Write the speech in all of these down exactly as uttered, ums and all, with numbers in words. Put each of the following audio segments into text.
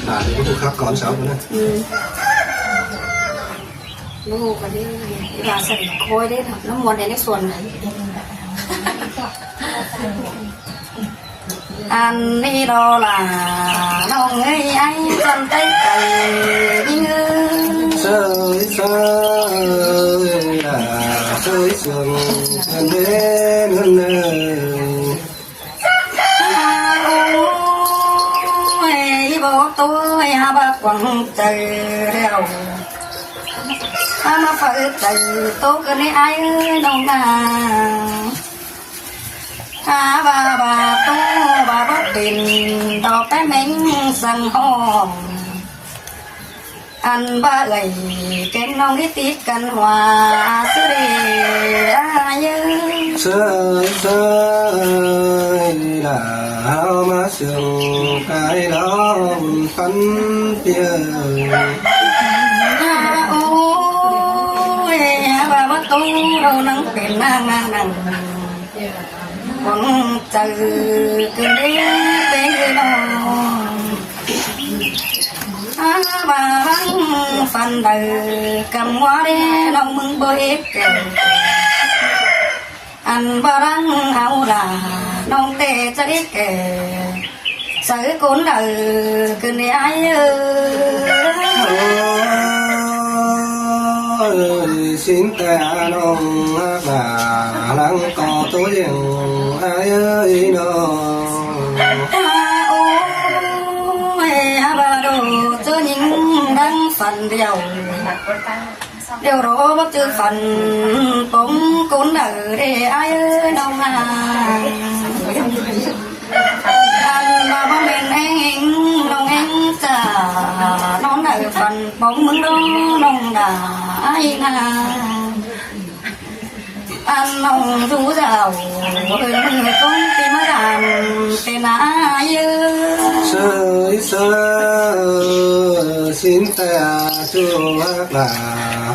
Bạn thì cũng khắc con sao nữa. Ừ. Nó hô cái đấy, cái bà sẵn khôi đấy, nó muốn đến cái xuân này. Ăn đi đó là nó người anh chân tay cày đi. Sơi sơi là sơi sương sương đến nơi. Ôi, bố tôi hả, bà quăng trời đeo. Hả, mà phải trời tôi cứ đi ai ơi, đâu mà. Hả, bà, bà tôi, bà bố tình, đó cái mình sang hò. Ăn ba ơi, kén nong ít tít căn hòa, sư đi, à, như. Sơi, sơi, là hao má sương, cái đó phân biệt. À, ôi, à, bà bắt tôi đâu nắng pin nắng nắng nắng. Quăng trời cứ đi bên nó. Á, bà răng phần đời cầm hoa đê nông mừng bơi kể. Ăn bà răng áo là nông tê cha đi kể. Sới cốn đời cứ đi ai ơi. Ôi, xin ta nông bà răng có tôi ai ơi nó. Ôi, à, bà đồ cho những đang phần điều. Điều đó bất cứ phần bóng cốn ở đây ai ơi nông à. Ăn mà bóng mình anh nông anh chả nông ở phần bóng mứng đó nông đã ai nà. Ăn nông rú rào, ơi, công ty mà làm, tên ai ơi. Sơi, sơi, xin ta chùa bác bà,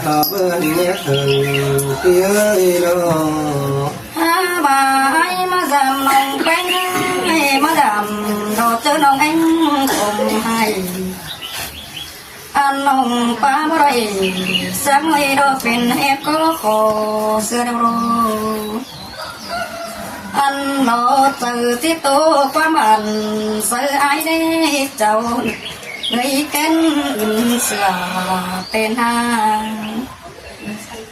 bà bơ đi nhé, ừ, tí ơi, nó. Hả, bà ai mà dám nông bánh, ai mà dám, đó chớ nông anh không hay. Ăn nông pa bơi, sáng nay đó pên hép có khó xưa đâu rồi. Ăn nó từ tí tô qua mặn, sới ai đấy cháu, người kén ưng sửa tên ha.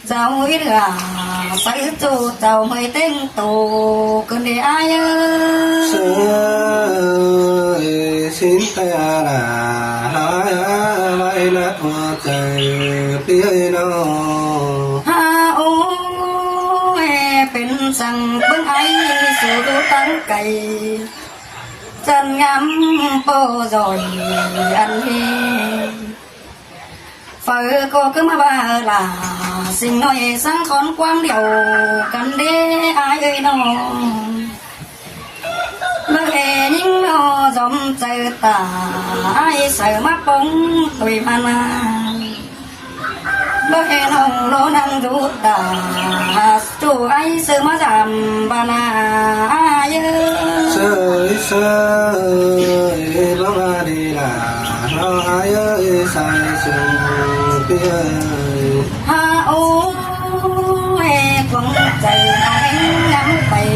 Cháu ít gà, sới chú cháu mới tên tổ, cứ để ai ơi. Sới xin ta là hai vai là thua trời piơi nó. Ha ôi, pên săng bưng ai, sư đu tăng cày. Chân ngắm bố rồi ăn đi. Phở cô cứ mà bà là, xin nói sáng con quang điều, cần đi ai ơi nó. Bơ hê nhính nó dòng trời ta, ai sới mà bóng tuổi mà nà. Bơ hê nông lô năng rú ta, chủ ai sới mà dám bà nà ai ơi. Sới, sới, bóng à đi là, nó ai ơi, sai sương, bi ơi. Ha ôi, quăng trời hóng ngắm bay,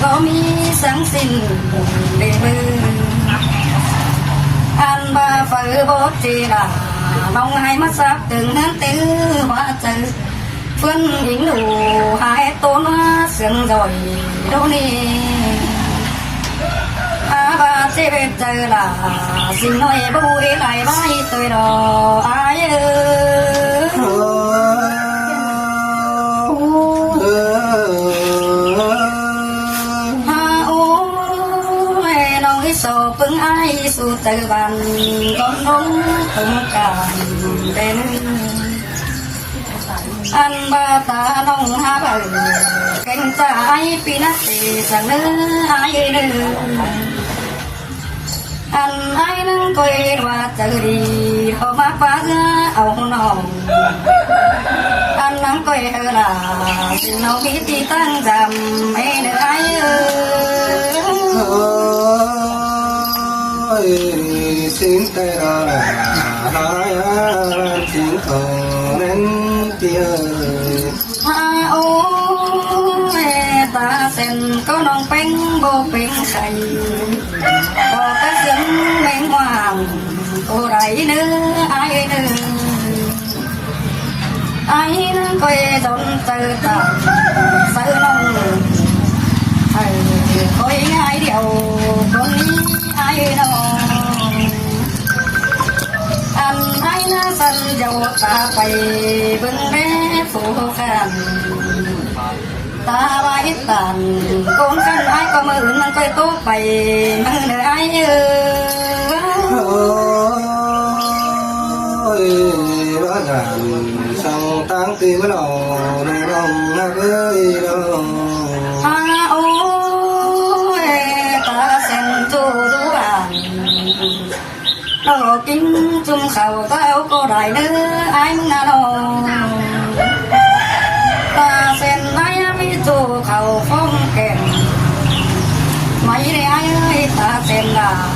bố mi sáng xin bùng bê bư. Ăn ba phở bố trì là, nông ai mà sắp từng ngán tứ hóa trời. Phướn ính đủ hai tốn hóa sướng rồi đô ni. Á ba chê bê trời là, xin nói bố ý lại bái tôi đó, ai ơi. Ha ôi, nông ít sổ pưng ai su tơ bàn, con nông tông cảm đen. Ăn ba ta nông ha bờ, kênh ta ai pi nát tì sang nơ ai nơ. Ăn ai nâng coi đoa chơ đi, thô ma pa dưa au nông. Ăn nâng coi hơ là, xin nông mi ti tăng dăm, ê nơ ai Té đó là nói chính cầu nên kia. Hả ôi, ta sen có nong peng bô peng khay. Có cái dưỡng meng hoàng, ô đáy nữa, ai nữa. Ai nắng coi dọn tơ tơ, sơ nông. Ai coi ai điệu, con đi ai nông. Ăn ai na sân dầu ta phải bưng bé phủ khăn. Ta ba ít tàn, con khăn ai có mơ ướn nắng coi tốt phải mơ nở ai ơi. Ôi, bá đàn sang táng ti bá lò, nè lòng ngạc ơi lòng. À, ôi, ta sen chu du bàn. Lô kính chung khẩu tao cô đại nữ ai mưng nà lô. Ta sen ai mi chu khẩu phong kèm. Mai đi ai ơi ta sen là.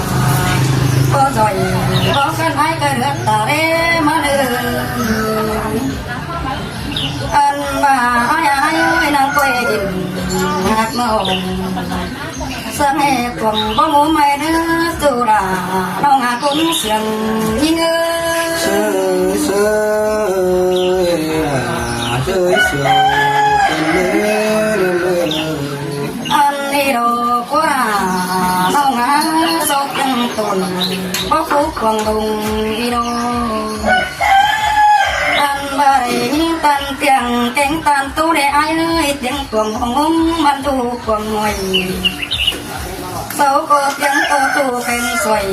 Có giỏi, có khăn ai cái nước ta rê mà nư. Ăn mà ai ai ơi, nắng quê đỉnh ngạc màu. Sáng hè quảng bó mũ mai nước dù là nông ngạc cũng sương nhìn ơi. Sơi, sơi, à, sơi, sương, tình mê, mê, mê. Ăn đi đồ quá, nông ngạc sốt răng tồn, bó phú quảng đồng đi đồ. Ăn ba đi tan tiếng kén tan tu để ai ơi, tiếng cuồng hùng hùng, măn tu cuồng ngồi. Sau có tiếng tô tu khen xoay,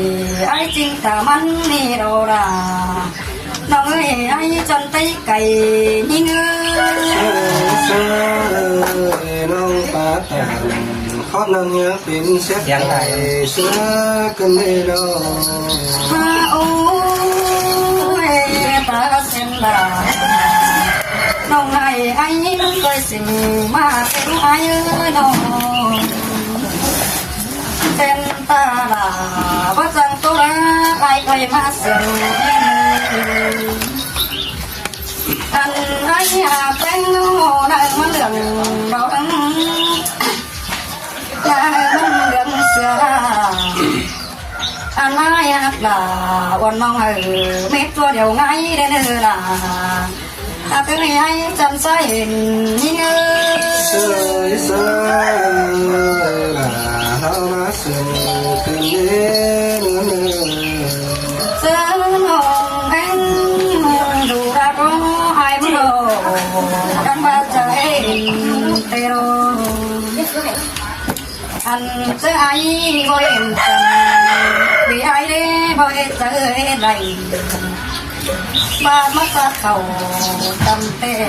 ai chính ta măn nì đồ đà. Nông ơi, ai chân tay cày nhìn ơi. Sơ, sơ, nông phá tàn, khót nông nhớ Pin sét tai sứa cơn mê đô. Hả ôi, ta sen là nông ai ai coi sing mà sen ai ơi nông. Sen ta là bá sang tô ra ai coi mà sing. Ăn ai à quen nô đang mà lượn đó. Nhà mưng gấm xưa là. Ăn ai hát là uốn nong hờ mết tua điều ngái đến hư là. À, cái này ai chân sai hình như. Sơi sơi là nó má sưng tên đến. Sơ nong anh dù đã có ai mơ. Đang ba giờ em tê rô. Ăn sơ ai bơi em sân, vì ai đê bơi sơ ai lầy. Ba mắt ta khẩu tâm tê,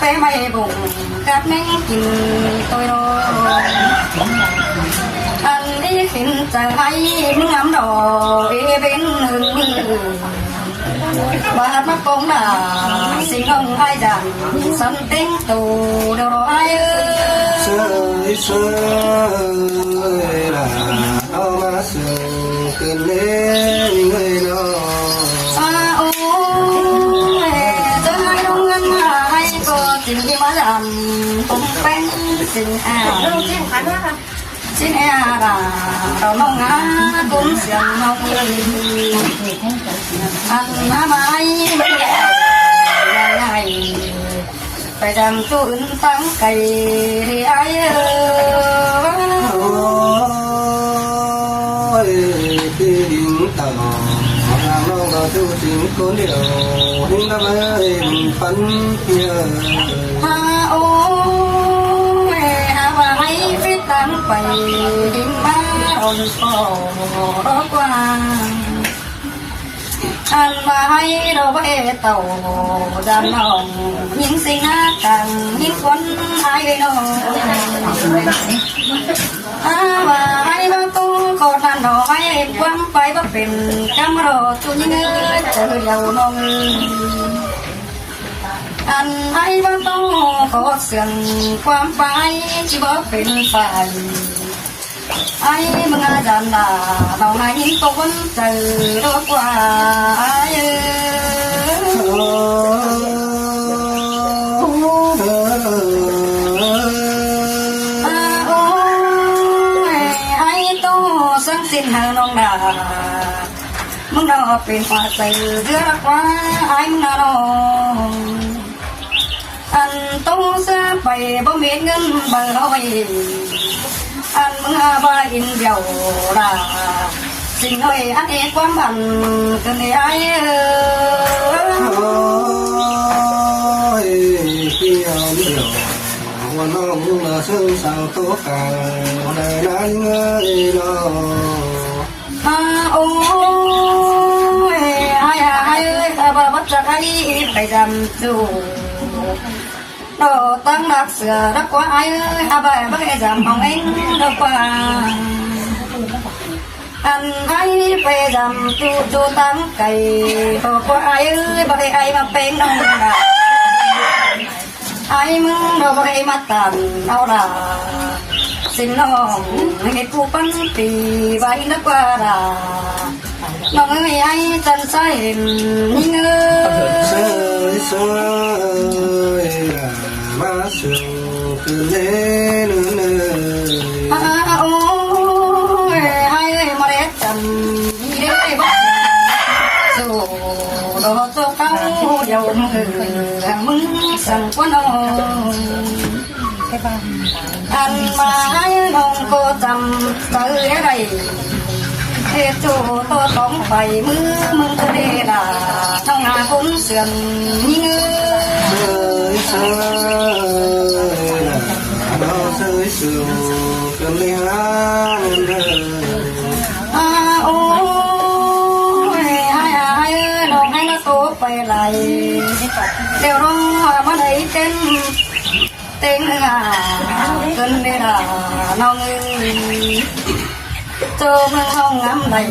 bé mày bụng cắt mến kinh tôi đó. Ăn đi khinh sơ ai mưng ngắm đỏ, ý bên hưng mưng. Bát mắc bóng đà, xin ông ai dặn, sắm tính tù đồ đó ai ơi. Sơi sơi là nó má sưng tên lễ người nó. À, ôi, tôi hai đông ngân mà ai có tình yêu mà làm, cũng quen tình à. Xin e là tao nông á cũng xiềng nông. Ăn má mai ngày phải dằm tu ứng tăng cày thì ai ơi. Ôi, thì đính tàu, làm nông đó tu chính cô điệu, đính đáp ơi, mình phấn kia. Ha, ôi, ha, và hay phít tăng phải, đính má ổn. Ồ, đó qua. Ăn mà hay đồ bê tàu, đàn nòng, những sinh nát tàng, những quấn ai bê nô. À, mà hay bác tu, có đàn nòng, hay quăng phải bác pin, cắm đồ, tu những người, tự liều nông. Ăn hay bác tu, có sương, quăng phải, chỉ bác pin phải. Ai ꞌmứng a dam đa, ꞌnọng ai ꞌnhính ꞌtố ꞌvắn chaư ꞌlọk ꞌquá ai ơi. A ôi, ai ꞌtố săng ꞌsịn hảư ꞌnọng đa. ꞌMứng ꞌnọ pên ꞌquá chaư ꞌdứa ꞌlọk ꞌquá ai ꞌmứng a ꞌnọng. Ăn ꞌtố ꞌsứa pay báu mết ꞌngớn baư ꞌnọi. Ăn ꞌmứng a ꞌva in điêu đa. ꞌSịn ꞌnọi ăn é ꞌquám ăn cơn ê ai ơi. Ôi, kiêu điêu. Quan ꞌnọng ꞌmứng a sương sao ꞌtố cang. Đảy ꞌnán ơi lo. A ôi, ai a ai ơi, a ꞌva báu chắc ai pay dăm ꞌchu. Đo ꞌtáng ꞌlặc sửa ꞌlọk ꞌquá ai ơi, a ꞌva báu é dăm ꞌhọng ꞌen ꞌlọk ꞌquá. Ăn ai pay dăm ꞌchu ꞌchu ꞌtáng cay, ꞌlọk ꞌquá ai ơi, báu é ai ꞌmá ꞌpéng ꞌnọng đa. Ai ꞌmứng ꞌnọ báu é ꞌmá tản au đa. ꞌSịn ꞌnọng ꞌnị ꞌcú păn pi ꞌva in ꞌlọk ꞌquá đa. ꞌNọng ơi ai chăn sai hên ꞌnhính ơi. Sai sai đa ꞌmá sương cơn lê nư nư. A ôi, ai ơi ꞌmá đét chăn ꞌnị đê báu. Su đo ꞌtố cáu điêu ꞌmự, ꞌmứng săng ꞌquá ꞌnọng. Ăn ꞌmá ai ꞌnọng ꞌcọ chăm chaư đé đảy. Hê ꞌchu ꞌtố tóm pay ꞌmứ ꞌmứng cơn đê đa. ꞌNọng a ꞌcốn sương ꞌnhính ơi. Sai sai đa ꞌnọ sai sương cơn lê hả. A ôi, ai a ai ơi, ꞌnọng ai ꞌnọ ꞌtố pay lai. Điêu ꞌnọng a ꞌmá đảy ꞌtến ꞌtếng a cơn đê đa ꞌnọng ơi. ꞌChớ ꞌmướng ꞌhọng ngắm đảy,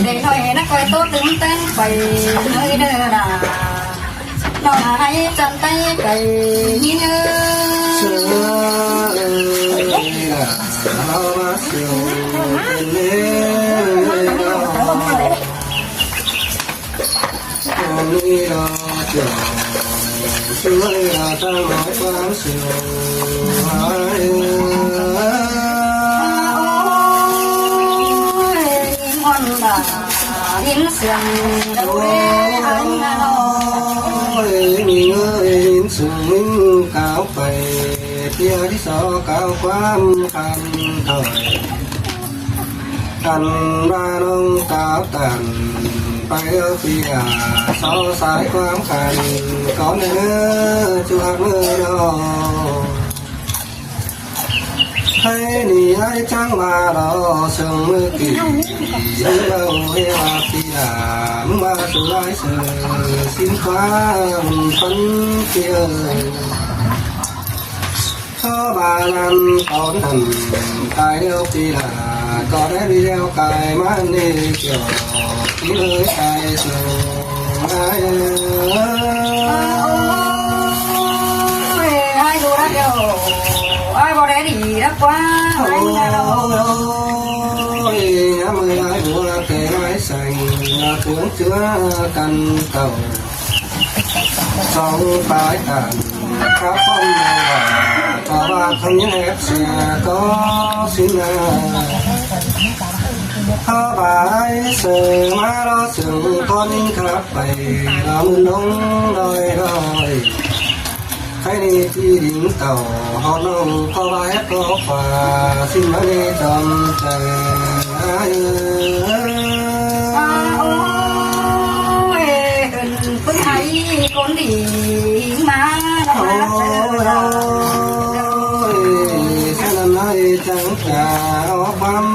đảy ꞌnọi ꞌnắc quay ꞌtố tứm ꞌtén pay ꞌnọi đê đa. ꞌNọng ai chăn tay cay ꞌnhính ơi. Sai sai đa ꞌnọ ꞌmá sương cơn lê nư nư. Ôi, ôi, ôi, ôi, ôi, cáo pay, tia đi so cáo ꞌquám khăn thôi. Căn ba nông cáo tản, pay ơ phi à, so sai ꞌquám căn, có nên ơ, chu hạt mơ đó. Hay nì ai chăng mà đó, sương mơ kỳ, ơ, ơ, ơ, phi à, mơ mà su lai sương, xin ꞌquám, phân kia. Thó ba lăn tón hẳn, tai điêu phi là, có đé đi điêu cài mát đi kiểu, phi lưới cài sương ai ơi. Ôi, ai đùa đắt điêu, ai bảo đé đi đắt quá, ai đùa đắt đâu. Ôi, ôi, ôi, ôi, ai đùa đắt cái ai sành, là cuốn chứa căn cầu. Sóng phái tản, khắp phong màu vả, có ba không những ép xe, có xin à. Hơ bà ai sơ má đó sương con khắp bày, đó mưn đông đòi đòi. Khay đi ti đính tàu, họ nông có ba ép có quà, xin má đi chọn trời ai ơi. A ôi, ơn ꞌpứng ai ꞌcốn đi má. Ôi, ôi, sao năm nay chẳng trả ó bám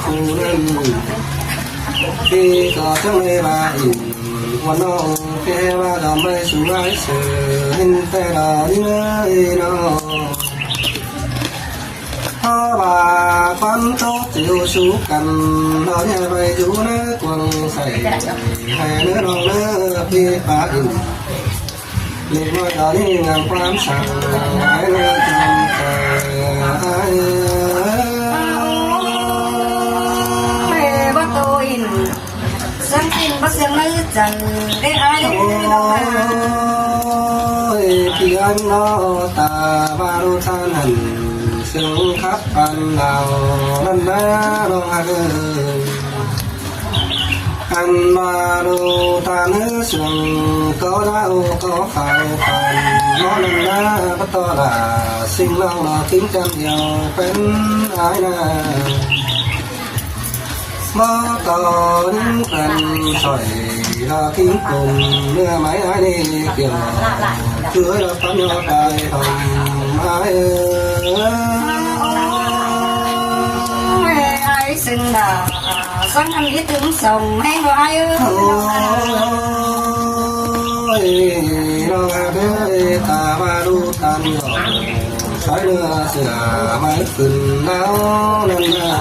khu năm. Khi có trong đây bà ỉn, quan nông khe bà đòm bay su ai sơ, hình tè đò đi nơi nó. Hơ bà quan tố chiếu sú căn, nó nhà bay dú nớ quăng sảy, hè nớ nong nớ phi phá ỉn. Lịt môi đó đi ngắm quan sàng, hãy nớ chăm sẻ, ai ơi. Ôi, ki ăn nó ta ba đu ta năn, sương khắp ăn đào năn na đong hạt ơi. Ăn ba đu ta nứ sương có đau có khảo khăn, nó năn na bắt to là sinh lòng nó kính chăm nhiều phén ái na. Bó to những phần sỏi lo kính cùng, mưa máy ái đi kiểu chuối lo tắm lo tai hồng ái ơi. Ôi, ai xưng đà, sáng năm ít tướng sống, hên lo ai ơi. Ôi, lo ai ơi, ta ba đu tan rồi, sói lừa sửa máy phun náo năn na.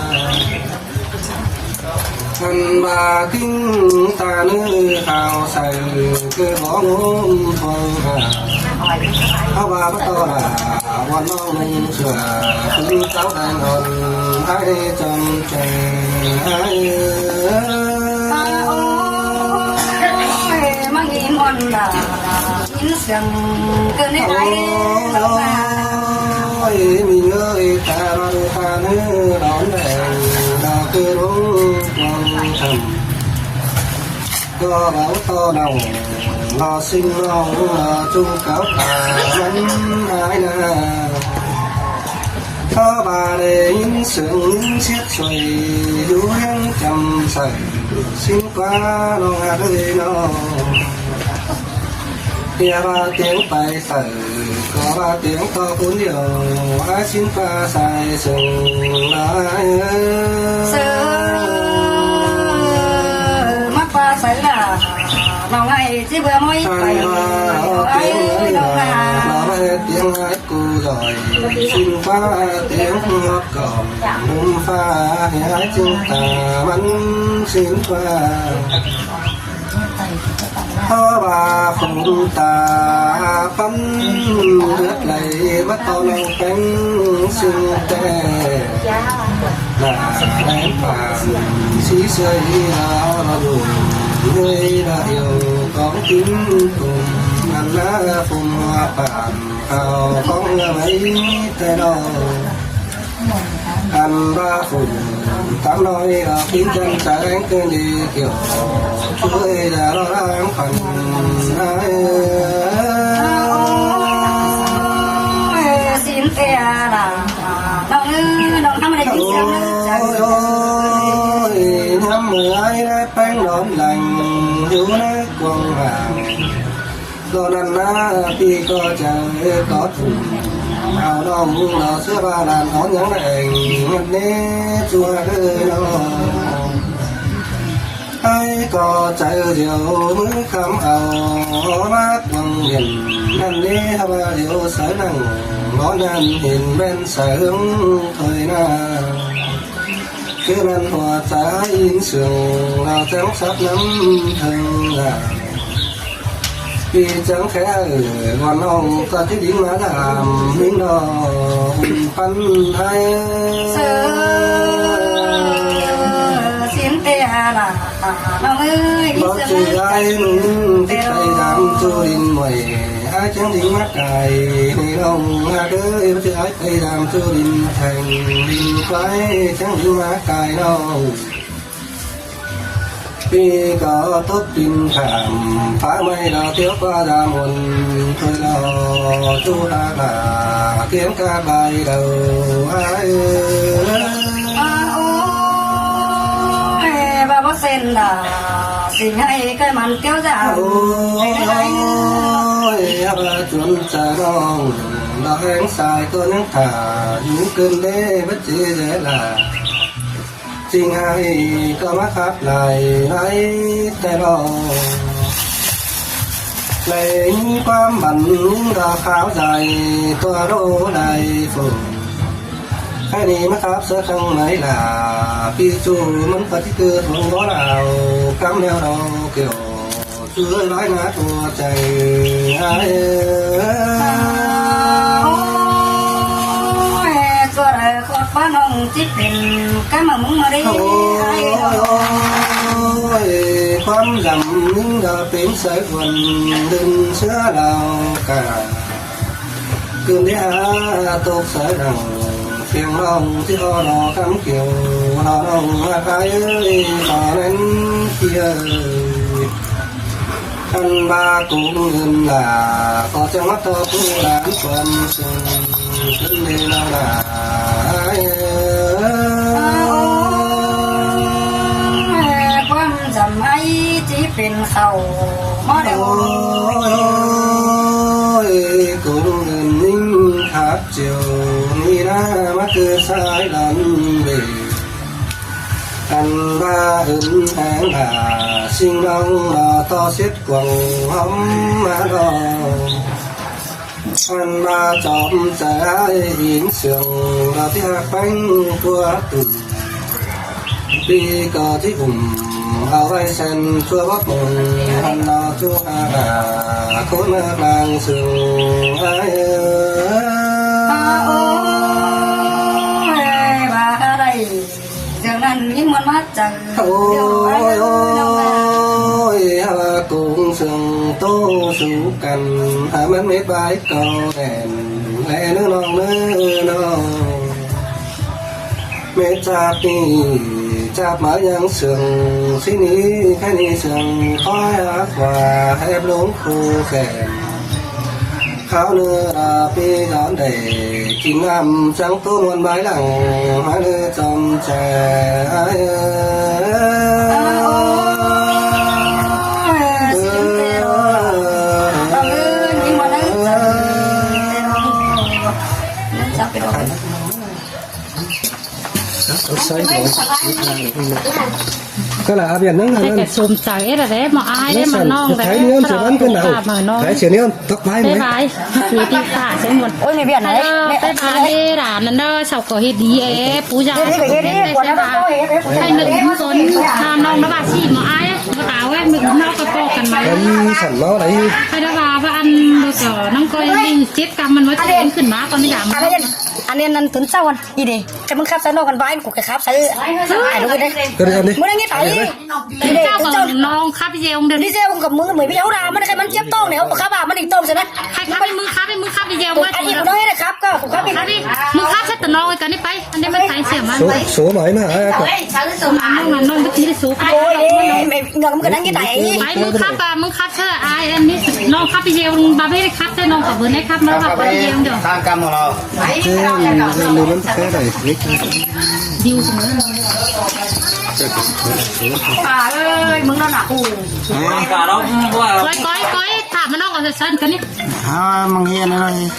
Ăn ba kính ta nứ khao sai, cứ bó ngôn phong hà. Háo ba bắt to là, quan nông nông sửa, phun cáo đàn hòn, ai đi chăm chè, ai ơi. Ôi, mang in hòn đà, in sương, cứ nế ai. Ôi, mình ơi, ta đón ta nứ đón đèn, đò cứ rung quang thầm. Có báo to đầu, lo sinh lo, lo chung cáo ta mắn ai na. Có ba để in sương in siết xoay, dú hăng chăm sảy, xin qua lo ngạt ơi nó. Tia ba tiếng tay sảy, có ba tiếng to cuốn điều, ai xin qua sai sương lai. Sương, mắc qua sai là, nó ngay chứ bữa mối phải, ai ơi, nó là. Nó nghe tiếng ai cu rồi, xin qua tiếng hót cỏng, đúng pha, thì ai chúng ta mắn xin qua. Háo ba phung ta pắn lướt lầy bắt to lòng phén sương tè. Nà lén phản xí sơi la la đủ, người la yêu con kính cùng, ăn lá phung hoa bản, ao con la mấy tè đỏ. Ăn ba phung, tắm nói, à, kính chân trái anh quên đi kiểu, chuối đã lo lắng phần ai. Ôi, xin tè là, nó ngư, nó ngư, nó ngư. Ôi, ôi, nhắm mười ai đã phén đón lành, dù nét quang vàng. Lo năn na, pi có chăng, có thủng. Ao đo mung lo sứa ba đàn, có nhắn đèn, ngăn nế, chua đơ lo. Ai có chảy rượu, mứ khăm ao, mát quăng điện, ngăn nế, hả ba rượu, sới năng, lo năn, hình bên, sới hứng, thôi na. Cứ lăn hoa, trái in sương, lo trắng sắp nắm, thơm là. Vì chẳng khéo, còn ông có chứ đính má làm, đính đó, ung pắn ai. Sơ, xin tè là, nó ơi, bó đi sơ chứ ai, nụ, thích tay đám, chú đính mời, ai chẳng đính má cài, đi lòng, ai đới, bó chứ ai tay đám, chú đính thành, đính quái, chẳng đính má cài đâu. Pi có tốt tin khảm, phá mây đó thiếu qua ra muôn thôi lo, chú ta là tiếng ca bài đầu ai. À, ôi, bà bác sen là, xin hãy cái màn kéo ra. Ôi, bà chuẩn trả lòng, đó em sai tôi những thả, những cơn đê bất chế dễ là. Chính ai có mắc khắp lại, lại tè lo. Lại những quán bắn, những đò kháo dài, tua đô đại phủ. Cái này mắc khắp sớ khăn mấy là, pi chu mắn phật chứ cư thốn bó đào, cắm neo đo kiểu. Chuối lái ngã thua chạy ai. Ôi, chuối Ơ, khót ꞌva ꞌnọng ꞌchí pên cá ꞌmá ꞌmứng ꞌmá đi. Ôi, ꞌquám dăm ꞌmứng đa pên sáư khuôn đưn ꞌsứa đao cả. ꞌCứn đi hả tốc sáư đẳng, phiêng ꞌnọng ꞌchí ho lo cắm kiêu, ho ꞌnọng ꞌmá ải ơi, tỏ nén kia. Ăn ꞌva cũng ꞌngớn lả, có chăng mắt to cũng đán quan sưng, ꞌcứn đi ꞌnọng lả. Ơ, ơ, ơ, ơ, ꞌquám dăm ải ꞌchí pên khảu ꞌmá đi. Ôi, cũng ꞌngớn ꞌnhính khắp chiều, ꞌnị ꞌná ꞌmá cứ sai lắm đi. Ăn ꞌva ứn háng lả, sing ꞌnọng lo to siết quảng hóm ꞌmá lo. Ăn ꞌva chóm chaư ải ín sương, lo ꞌchí hák ꞌpéng tua tủm. ꞌPi ꞌcọ ꞌchí ủm, au ꞌvạy sen tua bók môn, ăn lo ꞌchú hák lả, khốn hák lăng sương ải ơi. Ôi, ꞌva đảy. Dường ꞌnặn ꞌnhính ꞌmuôn ꞌmá chaư. Ôi, ôi, ôi, hả ꞌva cũng sương tô sú căn, hả ꞌmắn mết bái câu đèn, lẽ ꞌnớ ꞌnọng ꞌnớ ꞌnọng. Mết cháp ꞌnị, cháp ꞌmá ꞌnhắng sương, sí ꞌnị, khay ꞌnị sương, khói hák ꞌva, hép lống khu khen. Kháo ꞌnớ đa ꞌpi đón đảy, kin ꞌnặm chắng ꞌtố ꞌmuôn bái lẳng, hák ꞌnớ chom che ải ơi. Ơ, sai rồi. Cái là Việt Nam. Hái hả? Cái sum chảy ra đấy mà ai đấy mà nong đấy. Thái niên sẽ bắn cái nào? Thái sẽ niên tóc vai. Bái. Chú đi xa sẽ muôn. Ôi, mẹ Việt này. Hello, bái bái đi ra, nó nó sau có hết đi, ê, pú già. Đi, đi, đi, đi, đi, đi, đi. Hay nó cũng còn, à, nong nó bác sĩ mà ai, nó áo ấy, mình cũng nó có co cần mà. Cái sản nó đấy. Hay đó là, và ăn, nó có, nó có đi chết cam mà nó chết đến khuyến mã, con đi làm. Anh ấy, anh ấy ăn tuần sau ăn. Đi đi. Cái mưng khắp sáư ꞌnọng căn ꞌva ꞌnị, ꞌcọ cái khắp sáư. Ai, ꞌnọng cái đấy. Cái đấy ăn đi. Mưng đang nghe tải. Đi đi, sao tuần sau. Con nong khắp video được. Đi video con mưng mười video ra, ꞌmắn cái ꞌmắn chếp tông này, ꞌcọ khắp à, ꞌmắn đi tông sao ꞌnớ. Hay khắp đi, mưng khắp đi, mưng khắp video. Ăn đi, con nói là khắp cơ, con khắp đi. Khắp đi. Mưng khắp sẽ tao nong cái này phải. Ăn đi, mưng phải xem mà. Số, số mà ấy mà, ai à. Nong là nong cái gì số. Ôi, mẹ, mẹ, ngậm cái đang nghe tải. Phải mưng khắp à, mưng khắp sẽ ai, ăn đi. Nong khắp video, ba bé khắp sẽ nong cả bữa nay khắp mà khắp video được. Sang cam mà nó. Thế mình, mình vẫn thế này. Diu. Bà ơi, mưng nó nặng. Coi, coi, coi, thả mà nó còn sân cái này. À, mưng hiền này.